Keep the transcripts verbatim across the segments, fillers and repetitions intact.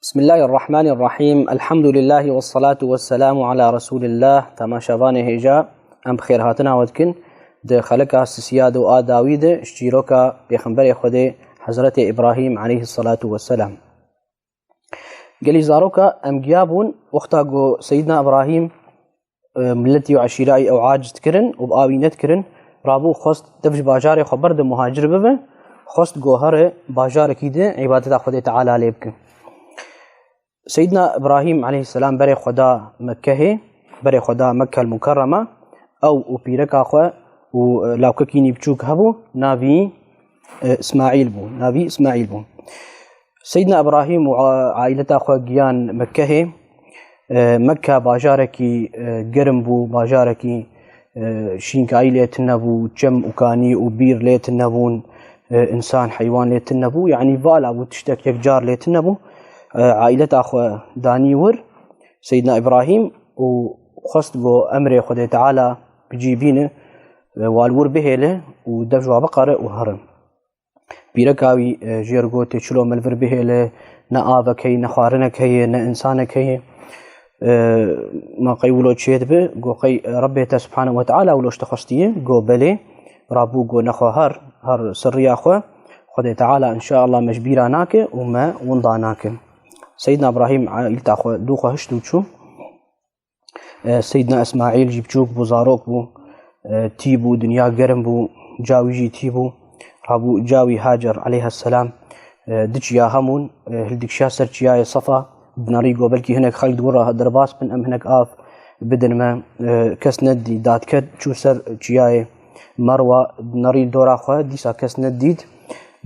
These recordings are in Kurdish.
Bismillahirrahmanirrahîm. Elhamdulillah ve salatu ve selamu ala Resulillah. Temaşevanê hêja, em bi xêrhatina we dikin. Di xeleka sisiya du a dawî de ji çîroka Pêxemberê Xwedê Hezretê Îbrahîm aleyhissalatu vesselam. Gelî zaroka em giya bûn, wexta ku Seyyidna Îbrahîm, e, miletî û eşîrayî ew aciz dikirin û bi awî nedikirin, rabû xwest dev ji bajarê xwe berde muhacir bibe, xwest ku here bajarekî de îbadeta Xwedê Teala lê bike. Seyyidna Îbrahîm aleyhisselam berê xwe da Mekkehê, berê xwe da Mekkel Mukerreme, ew û pîreka xwe û, e, lawkekî nî biçûk hebû, navî, e, Îsmaîl bû. Navî Îsmaîl bû. Seyyidna Îbrahîm û a-, aîleta xwe giyan Mekkehê. E, Mekke bajarekî, e, germ bû, bajarekî, e, şînkayî lê tune bû, çem û kanî û bîr lê tune bûn, e, însan, heywan lê tune bû. Yanî vala bû, tiştek yekcar lê tune bû. E, aîleta xwe danî wir, Seyyidna Îbrahîm, û xwest ku emrê Xwedê Teala bi cî bîne, e, wa li wir bihêle û dev ji wa biqere û here. Pîreka wî, e, jêr got, tê çilo me li vir bihêle, ne avek heye, ne xwarinek heye, ne însanek heye. E, ma qey wilo çê dibe, go qey Rebbê te Subhanehu ve Teala wilo ji te xwestiye? Go belê. Rabû go nexwe her, her sirriya xwe, Xwedê Teala înşaallah me ji bîra nake û me winda nake. Seyyidna Îbrahîm aîleta xwe dû xwe hişt û çû. E, Seyyidna Îsmaîl jî biçûk bû, zarok bû, e, tî bû, dinya germ bû, cawî jî tî bû. Rabû cawî Hacer aleyhisselam, e, diçiya hemûn, e, hildikişiya ser çiyayê Sefa, dinerî go belkî hinek xelk di wir re derbas bin, em hinek av bidin me, e, kes nedî, dadiket çû ser çiyayê Merwa, dinerî dora xwe, dîsa kes nedît.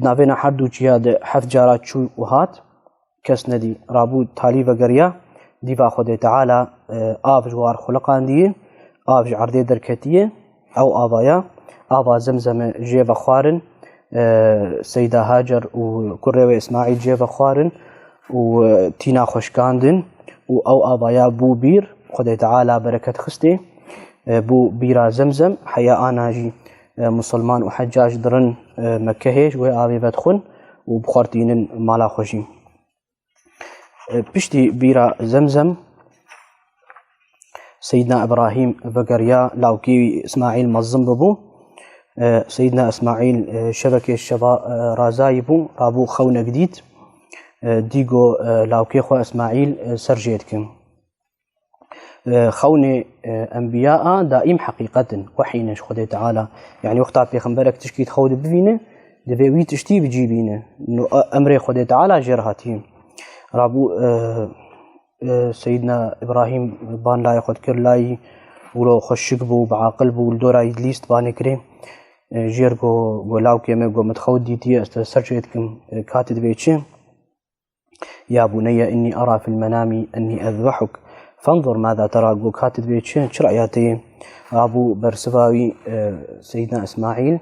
Di navêna her du çiya de heft cara çû û hat. Kes nedî. Rabû talî vegeriya, dîva Xwedê Teala, e, av ji war xuliqandiye, av ji erdê derketiye, ew avaya, ava Zemzeme jê vexwarin, e, Seyda Hacer û kurê wê Îsmaîl jê vexwarin û, e, tîna xwe şikandin û ew avaya bû bîr, Xwedê Teala bereket xistê, e, bû bîra Zemzem, heya ana jî, e, musulman û heccac dirin, e, Mekkehê ji wê avê vedixwin û bixwertînin mala xwe jî. E, piştî bîra Zemzem, Seyyidna Îbrahîm vegeriya, lawkî Îsmaîl mezin bibû. E, Seyyidna Îsmaîl, e, şevekê şeva, e, razayî bû, rabû xewnek dît. E, dî go, e, lawkê xwe Îsmaîl, e, ser jê dikin. E, xewnê, e, enbiya a daîm heqîqet in, wehî ne ji Xwedê Teala. Yanî wexta pêxemberek tişkî di xew de bivîne, divê wî tiştî bi cî bîne. No, e, emrê Xwedê Teala jê re hatiye. Rabû, e, e, Seyyidna Îbrahîm ban layê xwe dikir, layî wilo xweşik bû, bi aqil bû, li dora Îdlîs dibanê kirê. E, jêr go, go lawkê me, go min di xew dîtiye, ez te ser jê dikim, e, ka tu dibê çi? يا بني إني أرى في المنام أني أذبحك فانظر ماذا ترى. Go ka tu dibê çi, çi reya te ye? Rabû bersiva wî, e, Seyyidna Îsmaîl,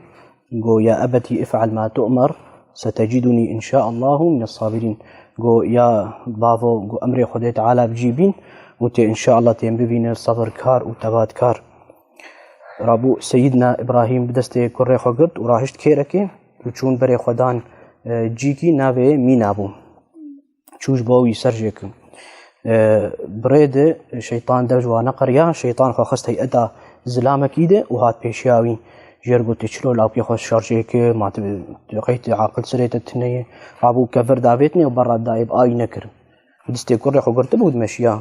go, يا أبت افعل ما تؤمر ستجدني إن شاء الله من الصابرين. Go, ya bavo, go, emrê Xwedê Teala bi cî bîn û tê înşaallah tên bibîne sebirkar û tebatkar. Rabû Seyyidna Îbrahîm bi destê kurê xwe girt û rahişt kêrekê û çûn berê xwe dan, e, cîkî navê Mîna bû. Çû ji bo wî ser jê kin. E, bi rê de şeytan dev ji wan neqeriya, şeytan xwe xist heyeta zilamekî de û hat pêşiya wî. Jêr gotê, çilo lawkê xwe şer jê ki, ma tu, tu qey tu aqil serê te tune ye. Rabû kevir davêtine û berra dayê bi awî nekir. Distê kurê xwe girtibû dimeşiya.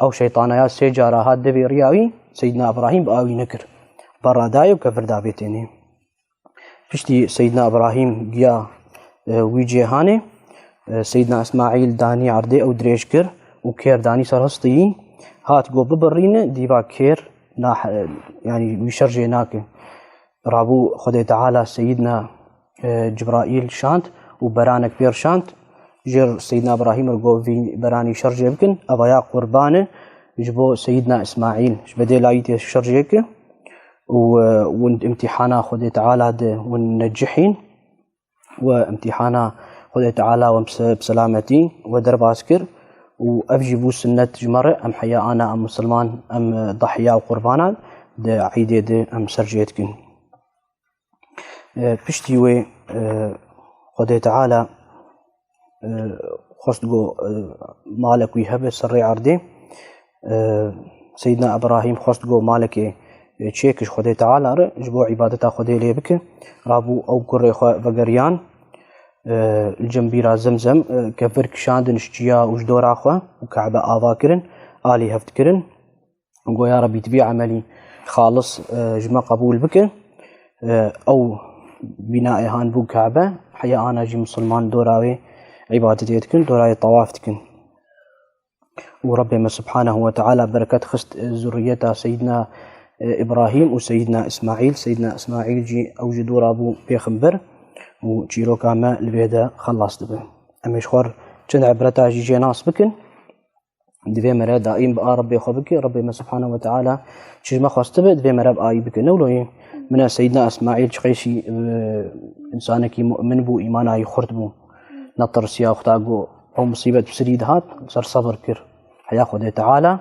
Ew şeytana ya sê cara hat devê riya wî, Seyyidna Îbrahîm bi awî nekir. Berra dayê û kevir davêtêne. Piştî Seyyidna Îbrahîm giya, e, wî cêhanê, e, Seyyidna Îsmaîl danî erdê ew dirêj kir û kêr danî ser histiyî, hat go bibirîne, dîva kêr nah-, e, yanî wî şer jê nake. Rabû Xwedê Teala Seyyidna, e, Cibraîl şand û beranek pê re şand. Jêr Seyyidna Îbrahîm re go vî beranî şer jê bikin. Evaya qurban e ji bo Seyyidna Îsmaîl. Ji bedê layî tê şer jê ki. û, e, hûn di îmtîhana Xwedê Teala de hûn necihîn, we îmtîhana Xwedê Teala we bi se-, bi selametî we derbas kir û ev jî bû sinnet ji me re, em heya ana, em musilman, em, e, dahiya û qurbanan di eîdê de em ser jê dikin. E, piştî wê, e, Xwedê Teala, e, xwest go, e, malek wî hebe ser rê erdê. E, Seydina Îbrahîm xwest go malekê, e, çêkir ji Xwedê Teala re, ji bo îbadeta Xwedê lê bike. Rabû ew kurê xwe vegeriyan, e, li cem bîra Zemzem, e, kevir kişandin ji çiya û ji dora xwe û Kabe ava kirin, alî hev dikirin. Go, ya Rebî, tu vî emelî xalis, e, ji me qebûl bike. E, ew bînaê han bû Kabe, heya ana jî misilman dora wê îbadetê dikin, dora wê tawaf dikin. Û Rabbê me Subhanehu ve Teala bereket xist, e, zurriyeta Seydina, e, Îbrahîm û Seydina Îsmaîl. Seydina Îsmaîl jî ew ji dora bû pêxember û çîroka me li vê de xelas dibe. Em ê ji xwe re çend ibreta jî jê nas bikin. Divê me re daîm bi a Rabbê xwe bike. Rabbê me Subhanehu ve Teala çi ji me xwestibe, divê me re bi ayî bike. Ne wilo ye? Mine Seydina Îsmaîl çi qeysî, e, însanekî mu'min bû, îmana wî xurt bû. Netirsiya, xwe ta go ew musîbet bi sirî dihat, ser sebir kir. Heya Xwedê Teala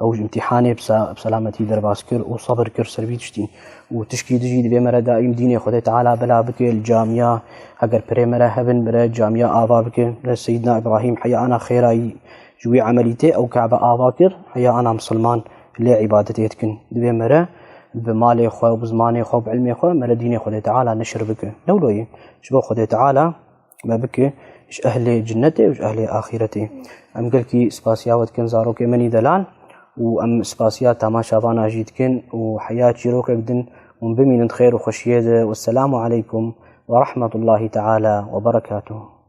ew ji îmtîhanê bi sa-, bi selametî derbas kir û sebir kir ser vî tiştî. Û tişkî dijî divê me re daîm dînê Xwedê Teala bela bike, li camiya, heger pirê me re hebin, bi re camiya ava bike. Re Seydina Îbrahîm heya ana xêra yî ji wî emelî tê, ew Kabe ava kir, heya ana misilman lê îbadetê dikin. Divê me re bi malê xwe û bi zimanê xwe û bi ilmê xwe me re dînê Xwedê Teala neşir bike. Ne wilo ye? Ji bo Xwedê Teala me bike ji ehlê cinnetê û ji ehlê axîretê. Em gelkî spasiya we dikin, zarokê min î delal, û em spasiya tamaşavana jî dikin û heya çîrokek din hûn bimînin di xêr û xweşiyê de. Wesselamu aleykum ve rahmetullahi teala ve berekatuhu.